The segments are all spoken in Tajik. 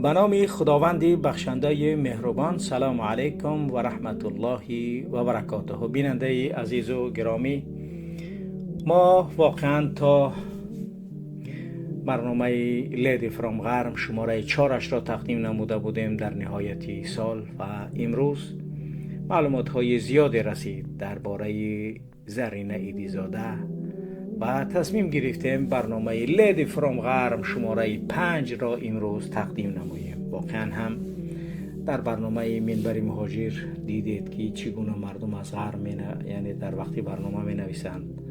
به نام خداوند بخشنده مهربان. سلام علیکم و رحمت الله و برکاته. بیننده عزیز و گرامی، ما واقعا تا برنامه Lady from غرم شماره 4 را تقدیم نموده بودیم در نهایت سال و امروز معلومات های زیادی رسید درباره زرینه عیدی‌زاده و تصمیم گرفتیم برنامه Lady from غرم شماره 5 را امروز تقدیم نماییم. واقعا هم در برنامه منبر مهاجر دیدید که چگونه مردم از غرم یعنی در وقتی برنامه می نویسند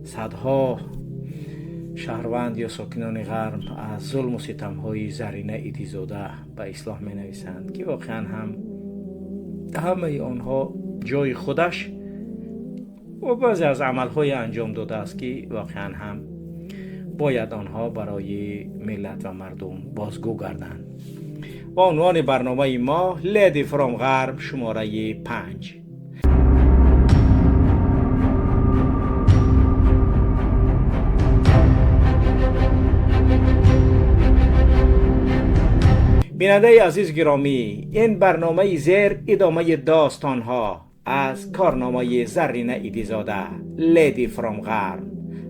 صدها شهروند یا ساکنان غرم از ظلم و ستم‌های زرینه عیدی‌زاده به اصلاح می نویسند که واقعا هم همه آنها جای خودش و بعضی از عملهای انجام داده است که واقعا هم باید آنها برای ملت و مردم بازگو گردند. با عنوان برنامه ما Lady from غرب شماره 5. بیننده عزیز گرامی، این برنامه زیر ادامه داستان ها از کارنامه زرینه عیدی‌زاده Lady from غرب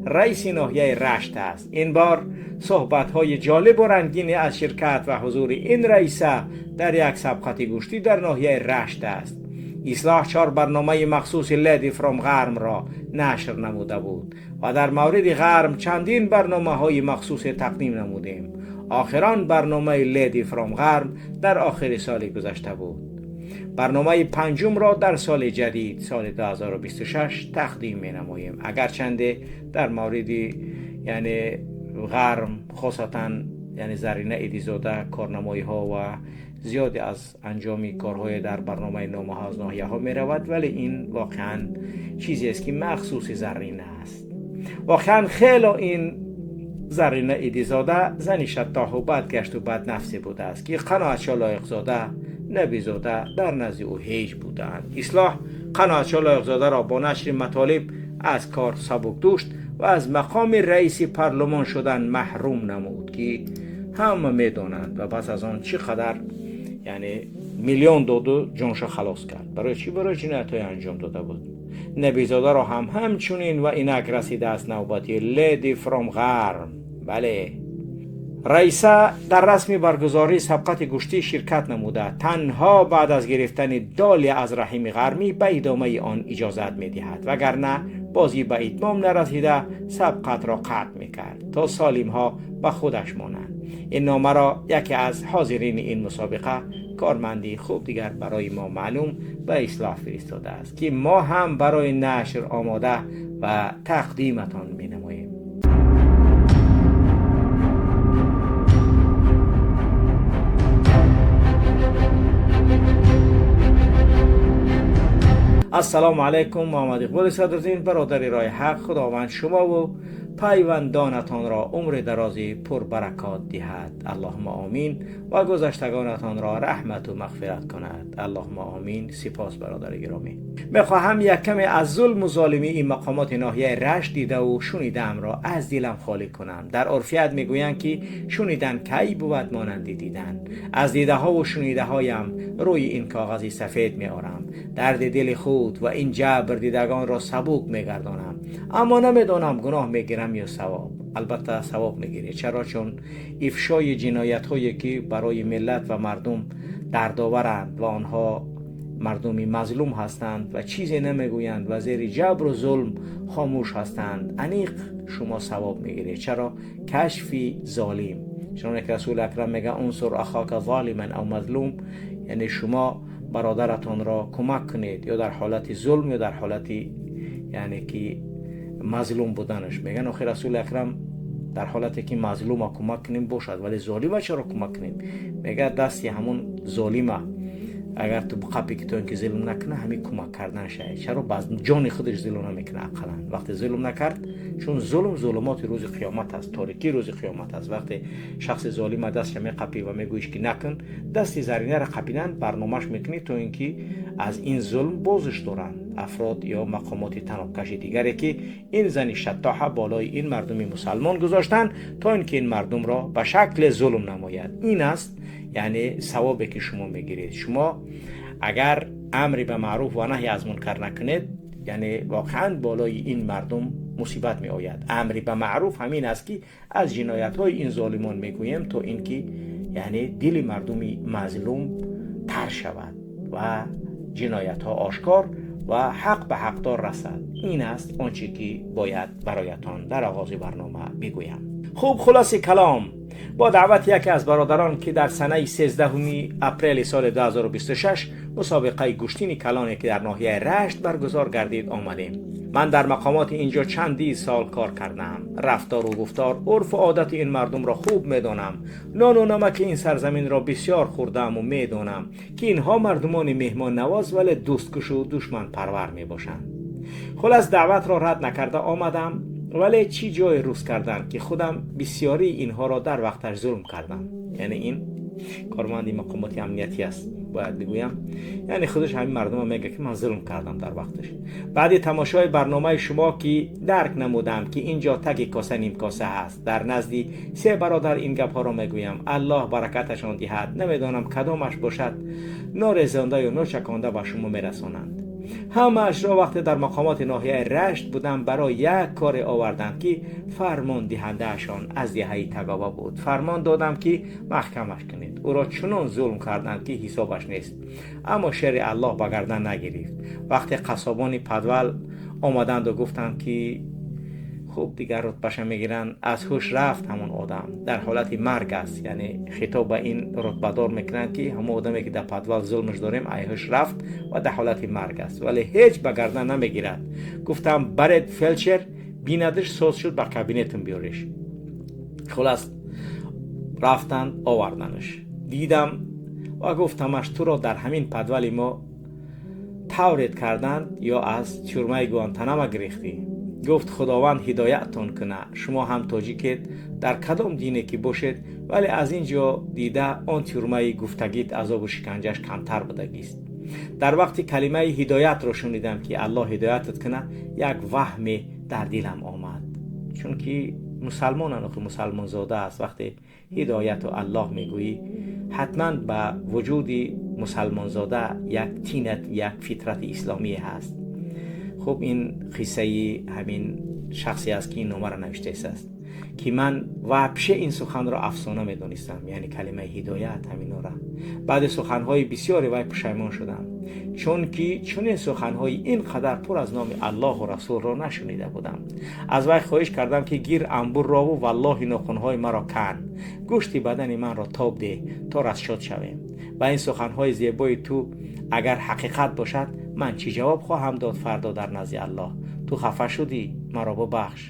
رئیس ناحیه رشت است. این بار صحبت های جالب و رنگین از شرکت و حضور این رئیسه در یک سبقت گوشتی در ناحیه رشت است. اصلاح 4 برنامه مخصوص Lady from غرم را نشر نموده بود و در مورد غرم چندین برنامه های مخصوص تقدیم نمودیم. آخران برنامه Lady from غرم در آخر سال گذشته بود. برنامه 5 را در سال جدید سال 2026 تقدیم می نماییم. اگرچند در مورد یعنی غرم خاصتا یعنی زرینه عیدی‌زاده کارنمایی ها و زیادی از انجام کارهای در برنامه نامه ها از ناحیه ها می رود، ولی این واقعا چیزی است که مخصوص زرینه است. واقعا خیلی این زرینه عیدی‌زاده زنی شطاح و بدگشت و بدنفسی بوده است که قناعت لایق‌زاده نبیزاده در نزد او هیچ بودند. اصلاح قناعت لایق‌زاده را با نشر مطالب از کار سبک دوشت و از مقام رئیس پارلمان شدن محروم نمود که همه میدانند و پس از آن چقدر یعنی میلیون داد و جانش خلاص کرد. برای چی؟ برای جنایت های انجام داده بود. نبیزاده را هم همچنین و اینک رسیده است نوبتی Lady from غرم. بله، رئیسه در رسم برگزاری سبقت گوشتی شرکت نموده تنها بعد از گرفتن دالی از رحیم غرمی به ادامه آن اجازت میدهد، وگرنه بازی به اتمام نرسیده سبقت را قطع میکرد تا سالم ها به خودش مانند. این نامه را یکی از حاضرین این مسابقه کارمندی خوب دیگر برای ما معلوم به اصلاح فرستاده است که ما هم برای نشر آماده و تقدیمتان مینماییم. السلام علیکم، محمد اقبال صدرالدین برادر راه حق. خداوند شما و پیوندانتان را عمر درازی پربرکات دهد، اللهم آمین، و گذشتگانتان را رحمت و مغفرت کند، اللهم آمین. سپاس برادر گرامی. میخواهم یک کمی از ظلم و ظالمی این مقامات ناحیه رشت دیده و شنیدم را از دلم خالی کنم. در عرفیت میگویند که شنیدن کی بود مانند دیدن. از دیده ها و شنیده هایم روی این کاغذ سفید میآرم. درد دل خود و این جبر دیدگان را سبک میگردانم، اما نمیدانم گناه میگیرم یا ثواب. البته ثواب میگیری. چرا؟ چون افشای جنایت هایی که برای ملت و مردم دردآورند و آنها مردمی مظلوم هستند و چیزی نمیگویند و زیر جبر و ظلم خاموش هستند، انیق شما ثواب میگیری. چرا؟ کشفی ظالم. چون که رسول اکرم میگه انصر اخاک ظالما او مظلوم، یعنی شما برادرتان را کمک کنید یا در حالت ظلم یا در حالت یعنی که مظلوم بودنش. میگن آخر رسول اکرم در حالتی که مظلوم کمک کنیم باشد، ولی ظالم چرا کمک کنیم؟ میگه دستی همون ظالمه اگر تو بقپی که تو اینکه ظلم نکنه همین کمک کردن شه. چرا؟ باز جان خودش ظلم نمیکنه اقلا. وقتی ظلم نکرد، چون ظلم ظلمات روز قیامت است، تاریکی روز قیامت است. وقتی شخص ظالم دستش میقپی و میگویش که نکن، دست زرینه را قپیدن برنامه‌اش میکنی تو اینکه از این ظلم بازش دارن. афрод ё мақомоти танобкаши дигаре ки ин зани шаттоҳа болои ин мардуми мусалмон гузоштанд, то ин ки ин мардумро ба шакле зулм намояд. Ин аст, яъне, савобе ки шумо мегиред. Шумо агар амри ба маъруф ва наҳи аз мункар накунед, яъне воқеан болои ин мардум мусибат меояд. Амри ба маъруф ҳамин аст, ки аз ҷиноятҳои ин золимон мегӯем, то ин ки, яъне, дили мардуми мазлум тар шавад ва ҷиноятҳо ошкор ва ҳақ ба ҳақдор расад. Ин аст он чӣ ки бояд бароятон дар оғози барнома бигӯям. Хуб, хулоси калом, бо даъвати яке аз бародарон, ки дар санаи 13 апрели соли 2026 мусобиқаи гӯштини калоне, ки дар ноҳияи Рашт баргузор гардид, омадем. Ман дар мақомоти инҷо чандин сол кор кардам. Рафтору гуфтор, урфу одати ин мардумро хуб медонам. Нону намаки ин сарзаминро бисёр хӯрдааму медонам, ки инҳо мардумони меҳмоннавоз, вале дӯсткушу душманпарвар мебошанд. Хулас, даъватро рад накарда омадам, вале чӣ ҷое рӯз кардан, ки худам бисёрии инҳоро дар вақташ зулм кардам. Яъне ин корманди мақомоти амниятӣ аст, бояд бигӯям. Яъне худаш ҳамин мардума мега, ки ман зулм кардам дар вақташ. Баъди тамошои барномаи шумо, ки дарк намудам, ки ин ҷо таги коса нимкоса ҳаст, дар назди се бародар ин гапҳоро мегӯям. Аллоҳ баракаташон диҳад. Намедонам, кадомаш бошад, норезондаю ночаконда ба шумо мерасонанд. Ҳамаашро вақте дар мақомоти ноҳияи Рашт будам, барои як коре оварданд, ки фармондиҳандаашон аз деҳаи Тагоба буд. Фармон додам, ки маҳкамаш кунед. Ӯро чунон зулм карданд, ки ҳисобаш нест, аммо шери Аллоҳ ба гардан нагирифт. Вақте қассобони подвал омаданду гуфтанд, ки хуб, дигар рутбаша мегиранд, аз ҳуш рафт. Ҳамон одам дар ҳолати марг аст. Яъне хитоб ба ин рутбадор мекунанд, ки ҳамон одаме, ки дар подвал зулмаш дорем, ай ҳуш рафт ва дар ҳолати марг аст, вале ҳеҷ ба гардан намегирад. Гуфтам: «Баред, фелдшер бинадиш, соз шуд, ба кабинетам биёреш». Хулас, рафтанд, оварданаш. Дидам ва гуфтамаш: «Туро дар ҳамин подвали мо тавред карданд ё аз тюрьмаи Гуантанамо гирифтӣ?» Гуфт: «Худованд ҳидоятон куна. Шумо ҳам тоҷикед, дар кадом дине ки бошед, вале аз ин ҷо дида он тюрьмаи гуфтагит азобу шиканҷаш камтар будагист». Дар вақти калимаи ҳидоятро шунидам, ки Аллоҳ ҳидоятат куна, як ваҳме дар дилам омад, чунки мусалмонан, охи мусалмонзода аст. Вақте ҳидояту Аллоҳ мегӯӣ, ҳатман ба вуҷуди мусалмонзода як тинат, як фитрати исломие ҳаст. Хуб, ин қиссаи ҳамин шахсе аст, ки ин номаро навиштааст, ки ман вообще ин суханро афсона медонистам, яъне калимаи ҳидоят ҳаминора. Баъди суханҳои бисёре вай пушаймон шудам, чунки чунин суханҳои ин қадар пур аз номи Аллоҳу Расулро нашунида будам. Аз вай хоҳиш кардам, ки гир амбуррову валлоҳи нохунҳои маро кан, гӯшти бадани манро тоб деҳ, то расчод шавем. Ба ин суханҳои зебои ту агар ҳақиқат бошад, ман чӣ ҷавоб хоҳам дод фардо дар назди Аллоҳ? Ту хафа шудӣ, маро бубахш.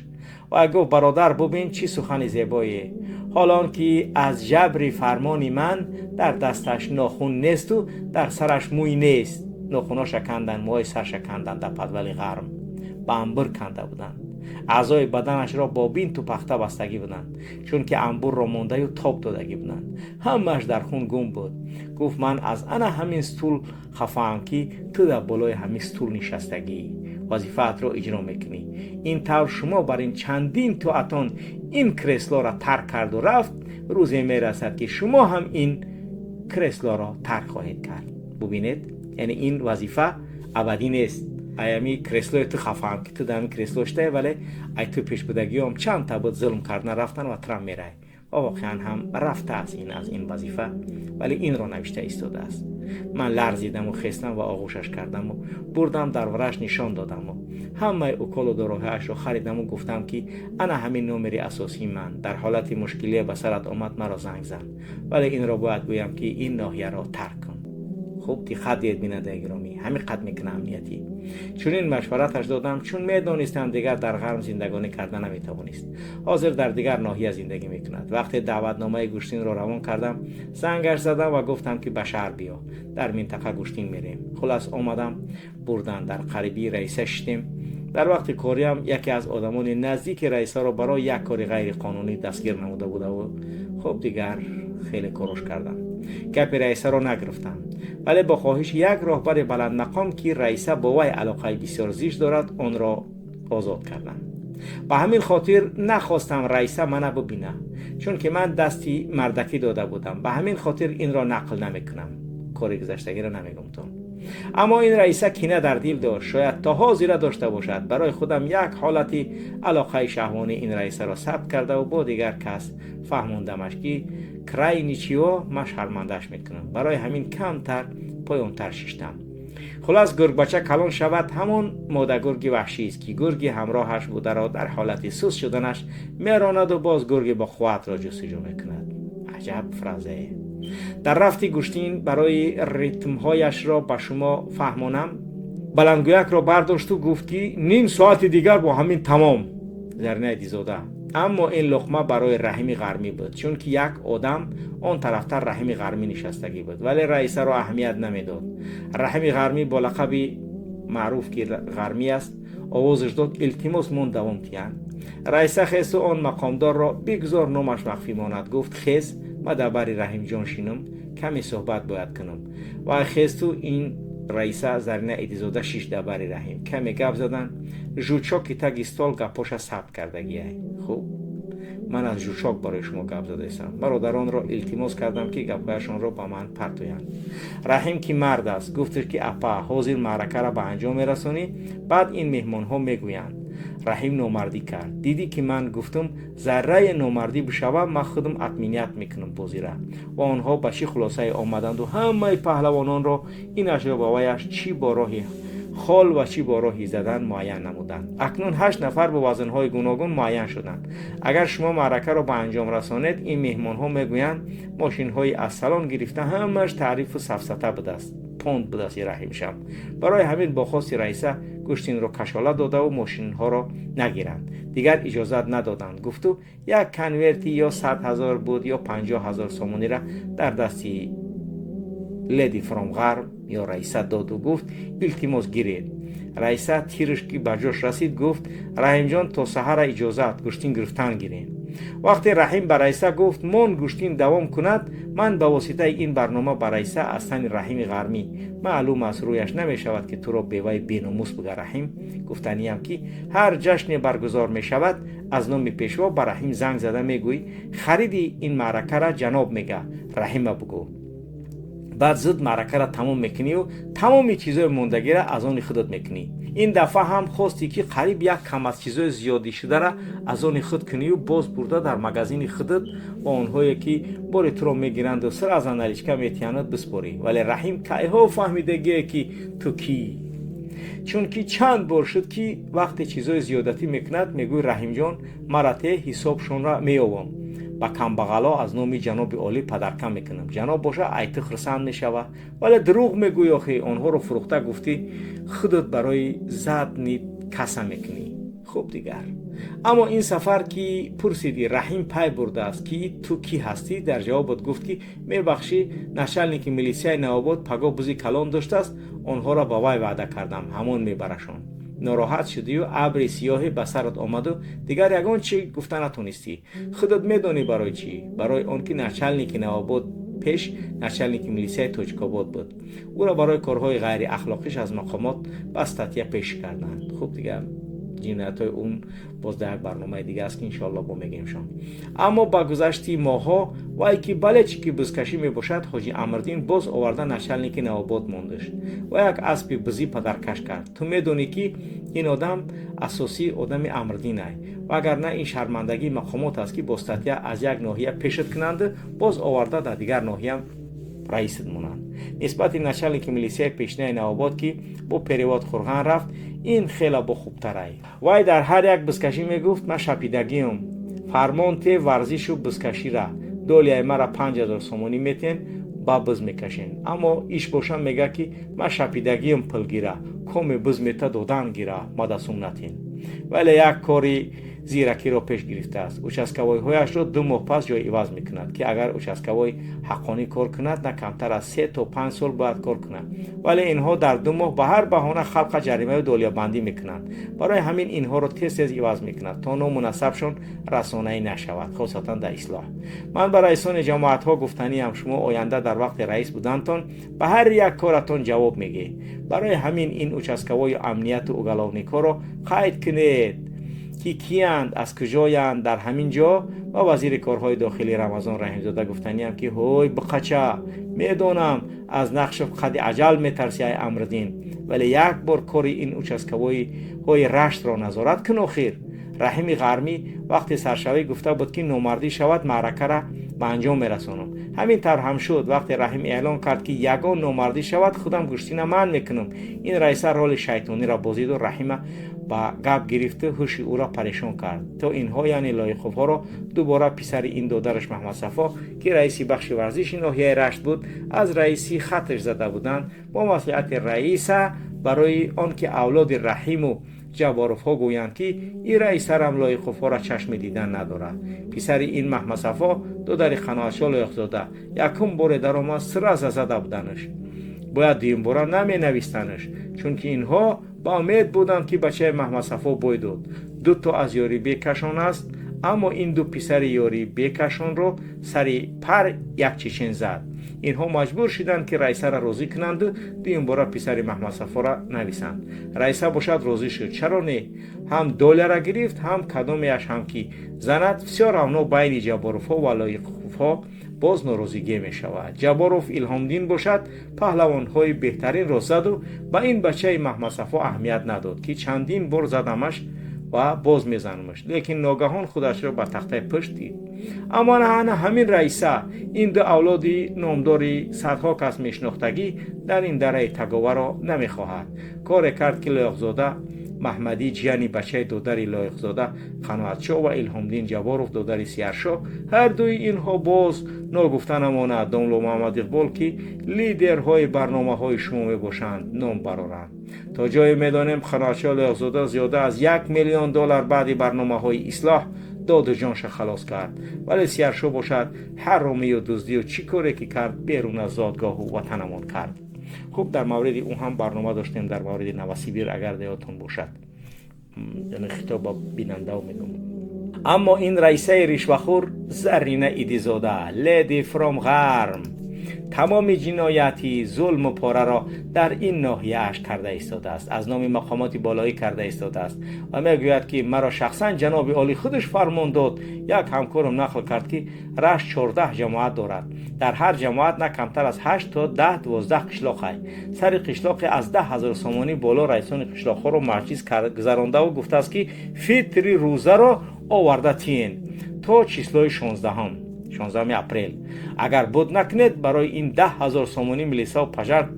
Вай гуфт: «Бародар, бубин, чӣ сухани зебое! Ҳол он ки аз ҷабри фармони ман дар дасташ нохун несту дар сараш мӯй нест». Нохуноша канданд, мӯҳои сарша канданд, дар подвали Ғарм ба амбур канда буданд. Аъзои баданашро бо бинту пахта бастагӣ буданд, чунки амбурро мондаю тоб додагӣ буданд. Ҳамааш дар хун гум буд. Гуфт: «Ман аз ана ҳамин стул хафаам, ки ту дар болои ҳамин стул нишастагӣ, вазифаатро иҷро мекунӣ. Ин тавр шумо бар ин чандин тоатон ин креслоро тарк карду рафт. Рӯзе мерасад, ки шумо ҳам ин креслоро тарк хоҳед кард». Бубинед, яъне ин вазифа абадӣ нест. Аями креслои ту хафаам, ки ту дар ҳамин кресло штае, вале ай ту пешбудагиём чанд та буд, зулм кардан рафтан ва трам мерай. Ва воқеан ҳам рафтааст ин аз ин вазифа, вале инро навишта истодааст. Ман ларзидаму хестам ва оғӯшаш кардаму бурдам, дар враш нишон додаму ҳамаи уколу дороҳояшро харидаму гуфтам, ки ана ҳамин номери асосии ман, дар ҳолати мушкилие ба сарат омад, маро занг зан, вале инро бояд гӯям, ки ин ноҳияро тарк кун. Хуб, диққат диҳед, бинандаи гиромӣ, ҳамин қад мекуна амниятӣ. Чунин машвараташ додам, чун медонистам, дигар дар Ғарм зиндагонӣ карда наметавонист. Ҳозир дар дигар ноҳия зиндагӣ мекунад. Вақте даъватномаи гӯштинро равон кардам, зангаш задам ва гуфтам, ки ба шаҳр биё, дар минтақа гӯштин мерем. Хулас, омадам, бурдан, дар қарибии раиса шитем. Дар вақти кориам яке аз одамони наздики раисаро барои як кори ғайриқонунӣ дастгир намуда будаву хуб, дигар хеле корош кардам. Гапи раисаро нагирифтам. Вале бо хоҳиши як роҳбари баландмақом, ки раиса бо вай алоқаи бисёр зич дорад, онро озод карданд. Ба ҳамин хотир нахостам раиса мана бубина, чунки ман дасти мардакӣ дода будам. Ба ҳамин хотир инро нақл намекунам, кори гузаштагиро намегумтон. Аммо ин раиса кина дар дил дошт, шояд то ҳозира дошта бошад. Барои худам як ҳолати алоқаи шаҳвонӣ ин раисаро сабт кардаву бо дигар кас фаҳмондамаш, ки край ничего, ман шармандааш мекунам. Барои ҳамин камтар поёнтар шиштам. Хулас, гургбача калон шавад, ҳамон модагурги ваҳшист, ки гурги ҳамроҳаш бударо дар ҳолати суст шуданаш меронаду боз гурги бо қувватро ҷустуҷӯ мекунад. Аҷаб фразае. Дар рафти гӯштин барои ритмҳояшро ба шумо фаҳмонам, баландгӯякро бардошту гуфт, ки ним соати дигар бо ҳамин тамом. Зарина Эдизода. Аммо ин луқма барои Раҳими Ғармӣ буд, чунки як одам он тарафтар Раҳими Ғармӣ нишастагӣ буд, вале раисаро аҳамият намедод. Раҳими Ғармӣ бо лақаби маъруф, ки Ғармӣ аст, овозаш дод: «Илтимос, мон давом тиянд». Раиса хесту он мақомдорро, бигзор номаш махфӣ монад, гуфт: «Хез, ма дар бари Раҳимҷон шинум, каме суҳбат бояд кунам». Ва хесту ин раиса Зарина Эдизода шиш дар бари Раҳим, каме гап задан. Жучоки таги стол гапоша сабт кардагиай. Хуб, ман аз жучок барои шумо гап задаистам. Бародаронро илтимос кардам, ки гапҳояшонро ба ман партоянд. Раҳим, ки мард аст, гуфтш, ки апа, ҳозир маъракаро ба анҷом мерасонӣ, баъд ин меҳмонҳо мегӯянд. Раҳим номардӣ кард. Дидӣ, ки ман гуфтум, зарраи номардӣ бишава, ман худам отменять мекунам бозира. Ва онҳо ба чӣ хулосае омаданду ҳамаи паҳлавононро инашро ба ваяш чӣ бо роҳи хол ва чӣ бо роҳи задан муайян намуданд. Акнун ҳашт нафар бо вазнҳои гуногун муайян шуданд. Агар шумо маъракаро ба анҷом расонед, ин меҳмонҳо мегӯянд, мошинҳои аз салон гирифта ҳамааш таърифу сафсата будааст, понт будааст Раҳимшам. Барои ҳамин бо хости раиса гӯштинро кашола додаву мошинҳоро нагиранд, дигар иҷозат надоданд, гуфту як конверти ё 100 000 буд, ё 50 000 сомонира дар дасти Леди from Ғарб ё раиса доду гуфт: «Илтимос, гиред». Раиса тирш ки ба ҷош расид, гуфт: «Раҳимҷон, то саҳара иҷозат, гӯштин гирифтан гирем». Вақте Раҳим ба раиса гуфт: «Мон гӯштин давом кунад», ман ба воситаи ин барнома ба раиса аз тани Раҳими Ғармӣ, маълум аст, рӯяш намешавад, ки туро беваи беномус буга Раҳим, гуфтаниям, ки ҳар ҷашне баргузор мешавад, аз номи пешво ба Раҳим занг зада мегӯй: «Хариди ин маъракара ҷаноб мега, Раҳима бугӯ». Баъд зуд маъракара тамом мекунию тамоми чизои мондагира аз они худат мекунӣ. Ин дафъа ҳам хостӣ, ки қариб як кам аз чизои зиёдӣ шудара аз они худ кунию боз бурда дар магазини худат ва онҳое ки бори туро мегиранду сир аз наличка метиҳанад биспорӣ. Вале Раҳим кайҳо фаҳмидагие, ки ту кӣ, чунки чанд бор шуд, ки вақте чизои зиёдатӣ мекунад, мегӯй: «Раҳимҷон, мара те, ҳисобшонра меёвам, ба камбағало аз номи ҷаноби олӣ подарка мекунам». Ҷаноб боша, айти хурсанд мешава. Вале дурӯғ мегӯӣ, охи онҳоро фурӯхта гуфтӣ, худат барои задни каса мекунӣ. Хуб, дигар. Аммо ин сафар ки пурсидӣ, Раҳим пай бурдааст, ки ту кӣ ҳастӣ. Дар ҷавобат гуфт, ки мебахшӣ, начальники милисияи Навобод пагоҳ бузи калон доштааст, онҳоро ба вай ваъда кардам, ҳамон мебарашон. Нороҳат шудию абри сиёҳе ба сарат омаду дигар ягон чӣ гуфта натонистӣ. Худат медонӣ барои чӣ. Барои он ки начальники Навобод пеш начальники милисияи Тоҷикобод буд. Ӯро барои корҳои ғайриахлоқиш аз мақомот ба статья пеш карданд. Хуб, дигар ҷиноятҳои он боз дар як барномаи дига аст, ки иншоалло бо мегӯемшон. Аммо ба гузашти моҳҳо вай ки бале чӣ ки бузкашӣ мебошад, ҳоҷи Амрдин боз оварда начальники Навобод мондаш ва як аспи бузӣ подаркаш кард. Ту медонӣ, ки ин одам асосии одами Амрдинай, вагарна ин шармандагии мақомот аст, ки бо статья аз як ноҳия пешат кунанд, боз оварда дар дигар ноҳия раисат монанд. Нисбати начальники милисияи пешинаи Навобод, ки бо перевод Қурған рафт, ин хеле бохубтарай. Вай дар ҳар як бузкашӣ мегуфт: «Ман шапидагиам, фармон те варзишу бузкашира, долияи мара 5000 сомонӣ метен, ба буз мекашен». Аммо иш бошам мега, ки ман шапидагиам, пул гира, коми буз мета додан гира, мадасум натен. Вале як кори Зиракиро пеш гирифтааст. Участковойҳояшро 2 моҳ пас ҷой иваз мекунад, ки агар участковой ҳаққонӣ кор кунад, на камтар аз 3 то 5 сол бояд кор кунад, вале инҳо дар 2 моҳ ба ҳар баҳона халқа ҷаримаю долиябандӣ мекунанд. Барои ҳамин инҳоро тез тез иваз мекунад, то ному насабшон расонаӣ нашавад, хосатан дар ислоҳ. Ман ба раисони ҷамоатҳо гуфтаниам: шумо оянда дар вақти раис будантон ба ҳар як коратон ҷавоб мегӯед. Барои ҳамин ин участковою амнияту уголовникҳоро қайд кунед, ки киянд, аз куҷоянд. Дар ҳамин ҷо ба вазири корҳои дохилӣ Рамазон Раҳимзода гуфтаниам, ки ҳой, биқача, медонам, аз нақшу қади аҷал метарси, ай Амриддин, вале як бор кори ин участковойҳои Раштро назорат кун. Охир Раҳими Ғармӣ вақти саршавӣ гуфта буд, ки номардӣ шавад, маъракара ба анҷом мерасонам. Ҳамин тавр ҳам шуд. Вақте Раҳим эълон кард, ки ягон номардӣ шавад, худам гӯштина манъ мекунам, ин раиса роли шайтониро бозиду Раҳима ба гап гирифту ҳуши ӯро парешон кард, то инҳо, яъне Лоиқовҳоро, дубора писари ин додараш Маҳмадсафо, ки раиси бахши варзиши ноҳияи Рашт буд, аз раиси хаташ зада буданд бо маслиҳати раиса, барои он ки авлоди Раҳиму Ҷабборовҳо гӯянд, ки ин раисарам Лоиқовҳоро чашми дидан надорад. Писари ин Маҳмадсафо, додари Қаноатшо Лоиқзода, якум боре даромад, сразу зада буданаш. Бояд дуюмбора наменавистанаш, чунки инҳо ба умед буданд, ки бачаи Маҳмадсафо бой дод. Дуто аз Ёрибекашон аст, аммо ин ду писари Ёрибекашонро сари пар як чечен зад. Инҳо маҷбур шуданд, ки раисаро розӣ кунанду дуюмбора писари Маҳмадсафоро нависанд. Раиса бошад, розӣ шуд. Чаро не? Ҳам доляра гирифт, ҳам кадомеаш ҳам ки занад, всё равно байни Ҷабборовҳо ва Лоиқовҳо боз норозигӣ мешавад. Ҷабборов Илҳомдин бошад, паҳлавонҳои беҳтаринро заду ба ин бачаи Маҳмадсафо аҳамият надод, ки чандин бор задамаш ва боз мезанамаш, лекин ногаҳон худашро ба тахтаи пушт дид. Аммо ана ҳамин раиса ин ду авлоди номдори садҳо кас мешинохтагӣ дар ин дараи таговаро намехоҳад. Коре кард, ки Лоиқзода Маҳмадӣ, ҷияни бачаи додари Лоиқзода Қаноатшо, ва Илҳомдин Ҷабборов, додари Сияршо, ҳар дуи инҳо, боз ногуфта намонад, домло Муҳаммад Иқбол, ки лидерҳои барномаҳои шумо мебошанд, ном бароранд. То ҷое медонем, Қаноатшо Лоиқзода зиёда аз 1 миллион доллар баъди барномаҳои ислоҳ доду ҷонша халос кард, вале Сияршо бошад, ҳаромию дуздию чӣ коре ки кард, берун аз зодгоҳу ватанамон кард. Хуб, дар мавриди ӯ ҳам барнома доштем, дар мавриди Новосибир, агар деётон бошад, яъне хитоб ба бинандао мегӯм. Аммо ин раисаи ришвахӯр Зарина Идизода, Lady from Ғарм, тамоми ҷинояти зулму пораро дар ин ноҳияаш карда истодааст, аз номи мақомоти болоӣ карда истодааст ва мегӯяд, ки маро шахсан ҷаноби олӣ худаш фармон дод. Як ҳамкорам нақл кард, ки Рашт 14 ҷамоат дорад. Дар ҳар ҷамоат на камтар аз 8 то 10-12 қишлоқай. Сари қишлоқе аз 10 000 сомонӣ боло раисони қишлоқҳоро маҷлис гузарондаву гуфтааст, ки фитри рӯзаро оварда тиен то числои 16 апрел. Агар буд накунед, барои ин 10 000 сомонӣ милисаву пожар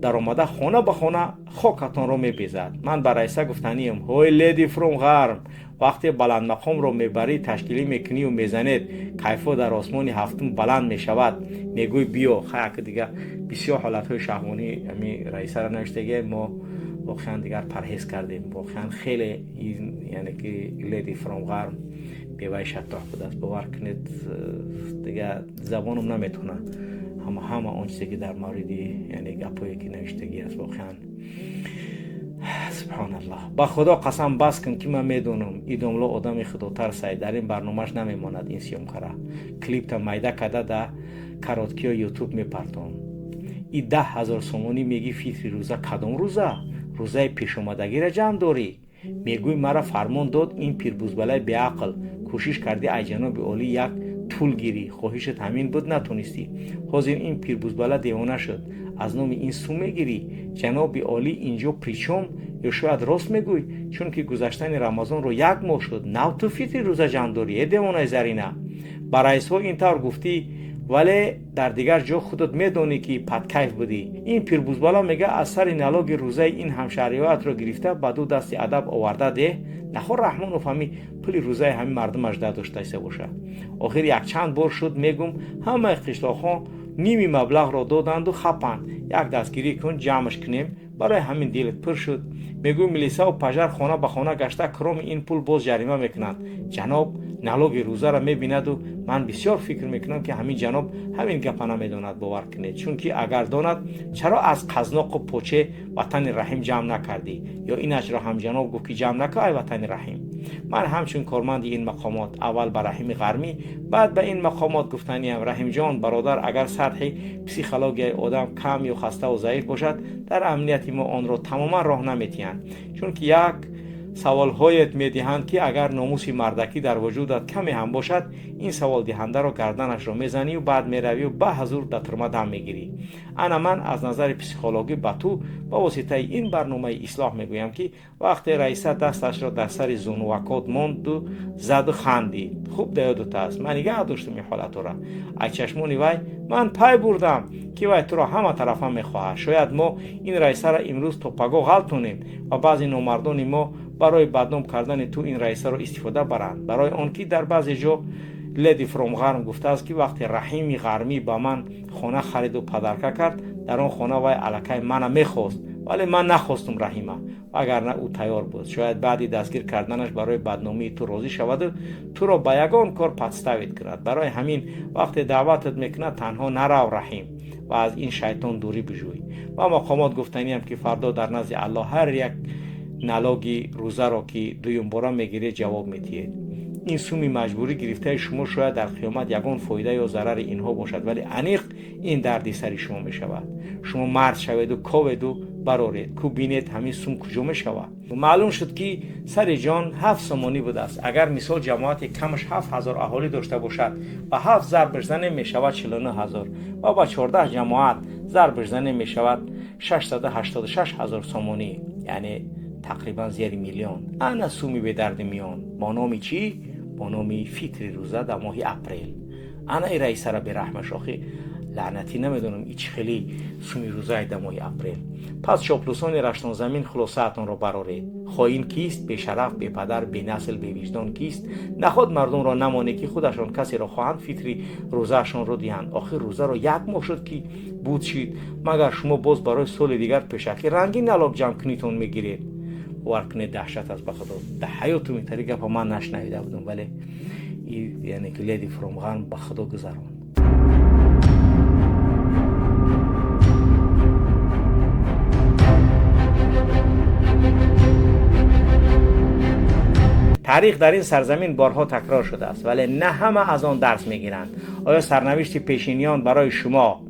даромада, хона ба хона хокатонро мебезад. Ман ба раиса гуфтанием: ҳой, Lady from Ғарм, вақте баландмақомро мебарӣ, ташкилӣ мекунию мезанед, кайфо дар осмони ҳафтум баланд мешавад, мегӯй биё хаяк. Дига бисёр ҳолатҳои шаҳвонӣ ами раисаро навиштаге. Мо воқеан дигар парҳез кардем. Воқеан хеле, яъне ки Lady from Ғарм беваи шаттоҳ будааст. Бовар кунед, дига забонам наметавона ҳама он чизе ки дар мавриди, яъне гапҳое ки навиштагӣ аст. Воқеан, субҳоналлоҳ, ба Худо қасам, бас кун, ки ман медонам, идомло одами худотарсай, дар ин барномааш намемонад. Ин съёмкара клипта майда карда, да короткиё Ютуб мепартон. И 10 000 сомонӣ меги фитри рӯза, кадом рӯза? Рӯзаи пешомадагиро ҷамъ дорӣ. Мегӯй, мара фармон дод ин пирбузбалаи беақл. Кӯшиш кардӣ, ай ҷаноби олӣ як тул гирӣ, хоҳишат ҳамин буд, натонистӣ. Ҳозир ин пирбузбала девона шуд, аз номи ин сум мегирӣ. Ҷаноби олӣ инҷо причём? Ё шояд рост мегӯй, чунки гузаштани Рамазонро як моҳ шуд, нав ту фитри рӯза ҷамъ дорӣ. Э, девонаи Зарина, ба раисҳо ин тавр гуфтӣ, вале дар дигар ҷо худат медонӣ, ки падкайф будӣ. Ин пирбузбала мега, аз сари налоги рӯзаи ин ҳамшаҳриҳоятро гирифта, ба ду дасти адаб оварда деҳ. Нахор Раҳмонов ҳами пули рӯзаи ҳами мардумаш дадоштаиста боша. Охир якчанд бор шуд, мегум, ҳамаи қишлоқҳо ними маблағро доданду хапанд. Як дастгирӣ кун, ҷамъш кунем. Барои ҳамин дилат пур шуд. Мегӯй милисаву пажар хона ба хона гашта кроми ин пул боз ҷарима мекунанд. Ҷаноб налоги рӯзаро мебинаду ман бисёр фикр мекунам, ки ҳамин ҷаноб ҳамин гапа намедонад, бовар кунед. Чунки агар донад, чаро аз қазноқу поче ватани Раҳим ҷамъ накардӣ? Ё инашро ҳам ҷаноб гуфт, ки ҷамъ накар ай ватани Раҳим. Ман ҳамчун корманди ин мақомот аввал ба Раҳими Ғармӣ, баъд ба ин мақомот гуфтаниям: Раҳимҷон бародар, агар сатҳи психологияи одам кам ё хаставу заиф бошад, дар амнияти мо онро тамоман роҳ наметиҳанд. Чунки як саволҳоет медиҳанд, ки агар номуси мардакӣ дар вуҷудат каме ҳам бошад, ин саволдиҳандаро гарданашро мезанию баъд меравию ба ҳазур дар турма дам мегирӣ. Ана ман аз назари психологӣ ба ту ба воситаи ин барномаи ислоҳ мегӯям, ки вақте раиса дасташро дар сари зунувакот монду заду хандид, хуб да ёдат аст, ман нигаҳ доштум ин ҳолатора. Аз чашмони вай ман пай бурдам, ки вай туро ҳама тарафа мехоҳад. Шояд мо ин раисаро имрӯз то паго ғалтонем ва баъзе номардони мо барои бадном кардани ту ин раисаро истифода баранд. Барои он ки дар баъзе ҷо Леди Фром Ғарм гуфтааст, ки вақте Раҳими Ғармӣ ба ман хона хариду подарка кард, дар он хона вай аллакай мана мехост, вале ман нахостум Раҳима, вагарна ӯ тайёр буд. Шояд баъди дастгир карданаш барои бадномии ту розӣ шаваду туро ба ягон кор подставить кунад. Барои ҳамин вақте даъватат мекунад, танҳо нарав, Раҳим, ва аз ин шайтон дурӣ биҷӯй. Ва мақомот гуфтаниям, ки фардо дар назди Аллоҳ ҳар як налоги рӯзаро, ки дуюмбора мегиред, ҷавоб медиҳед. Ин суми маҷбурӣ гирифтаи шумо шояд дар қиёмат ягон фоида ё зарари инҳо бошад, вале аниқ ин дарди сари шумо мешавад. Шумо мард шаведу коведу бароред, ку бинед ҳамин сум куҷо мешавад. Маълум шуд, ки сари ҷон 7 сомонӣ будааст. Агар мисол ҷамоати камаш 7000 аҳолӣ дошта бошад, ба ҳафт зарб занем, мешавад 49 000 ва ба 14 ҷамоат зарб занем, мешавад 686 000 сомонӣ, яъне тақрибан зери миллион. Ана суми бедарди миён бо номи чӣ? Бо номи фитри рӯза дар моҳи апрел. Ана и раисара бераҳмаш, охи лаънатӣ, намедонам и чӣ хели суми рӯзае дар моҳи апрел. Пас чоплусони раштонзамин, хулосаатонро бароред. Хоин кист? Бешараф, бепадар, бенасл, бевиҷдон кист? Наход мардумро намоне, ки худашон касеро хоҳанд, фитри рӯзаашонро диҳанд. Охир рӯзаро як моҳ шуд, ки буд шид, магар шумо боз барои соли дигар пешакӣ ранги налог ҷамъкунитон мегиред? Бовар кунед, даҳшат аст. Ба худо, дар ҳаётум интари гапа ман нашнавида будам, вале яъне ки Леди Фром Ғарм ба худо гузаронд. Таърих дар ин сарзамин борҳо такрор шудааст, вале на ҳама аз он дарс мегиранд. Оё сарнавишти пешиниён барои шумо,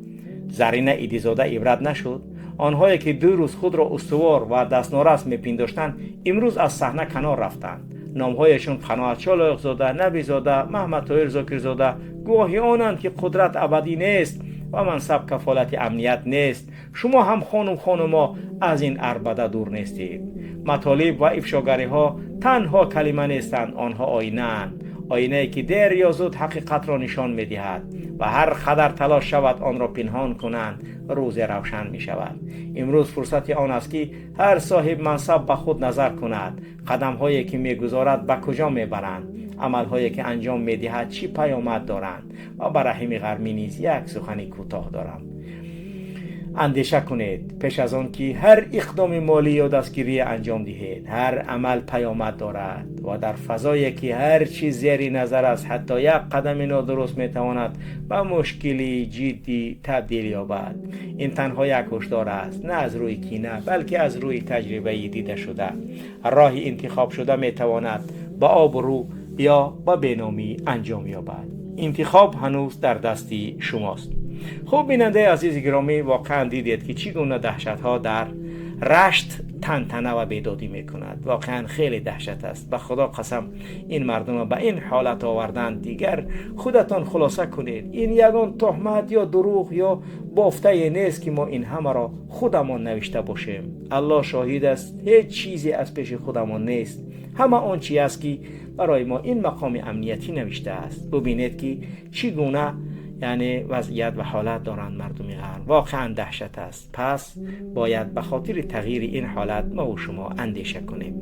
Зарина Идизода, ибрат нашуд? Онҳое ки ду рӯз худро устувор ва дастнорас мепиндоштанд, имрӯз аз саҳна канор рафтанд. Номҳояшон Қаноатшо Лоиқзода, Набизода, Маҳмадтоир Зокирзода гувоҳи онанд, ки қудрат абадӣ нест ва мансаб кафолати амният нест. Шумо ҳам, хонум, хонумо, аз ин арбада дур нестед. Матолиб ва ифшогариҳо танҳо калима нестанд, онҳо оинаанд, оинае ки дер ё зуд ҳақиқатро нишон медиҳад ва ҳар қадар талош шавад онро пинҳон кунанд, рӯзе равшан мешавад. Имрӯз фурсати он аст, ки ҳар соҳиб мансаб ба худ назар кунад: қадамҳое ки мегузорад, ба куҷо мебаранд, амалҳое ки анҷом медиҳад, чӣ паёмад доранд. Ва ба Раҳими Ғармӣ низ як сухани кӯтоҳ дорам: андеша кунед пеш аз он ки ҳар иқдоми молӣ ё дастгирӣ анҷом диҳед. Ҳар амал паёмад дорад ва дар фазое ки ҳар чиз зери назар аст, ҳатто як қадами нодуруст метавонад ба мушкилии ҷиддӣ табдил ёбад. Ин танҳо як ҳушдор аст, на аз рӯи кина, балки аз рӯи таҷрибаи дидашуда. Роҳи интихобшуда метавонад ба обрӯ ё ба беномӣ анҷом ёбад. Интихоб ҳанӯз дар дасти шумост. Хуб, бинандаи азизи гиромӣ, воқеан дидед, ки чӣ гуна даҳшатҳо дар Рашт тантана ва бедодӣ мекунад. Воқеан хеле даҳшат аст. Ба худо қасам, ин мардумро ба ин ҳолат оварданд. Дигар худатон хулоса кунед. Ин ягон туҳмат ё дурӯғ ё бофтае нест, ки мо ин ҳамаро худамон навишта бошем. Аллоҳ шоҳид аст, ҳеҷ чизе аз пеши худамон нест. Ҳама он чи аст, ки барои мо ин мақоми амниятӣ навиштааст. Бубинед, ки чӣ гуна, яъне вазъият ва ҳолат доранд мардуми ғарб. Воқеан даҳшат аст. Пас бояд ба хотири тағйири ин ҳолат мо шумо андеша кунем.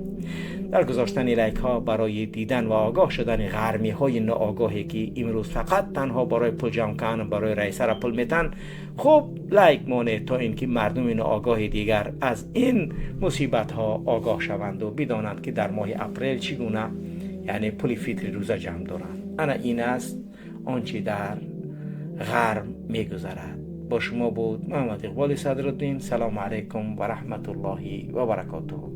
در گذاشتن لایک ها برای دیدن و آگاه شدن غرمی های ناآگاهی که امروز فقط تنها برای پول جمع کردن برای رئیس را پول میتن، خب لایک مانه تا اینکه مردم ناآگاه دیگر از این مصیبت ها آگاه شوند و بدانند که در ماه اپریل چگونه یعنی پول فطر روزه جمع دارند. انا این است آنچه در غرب میگذرد. با شما بود محمد اقبال صدرالدین. سلام علیکم و رحمت الله و برکاته.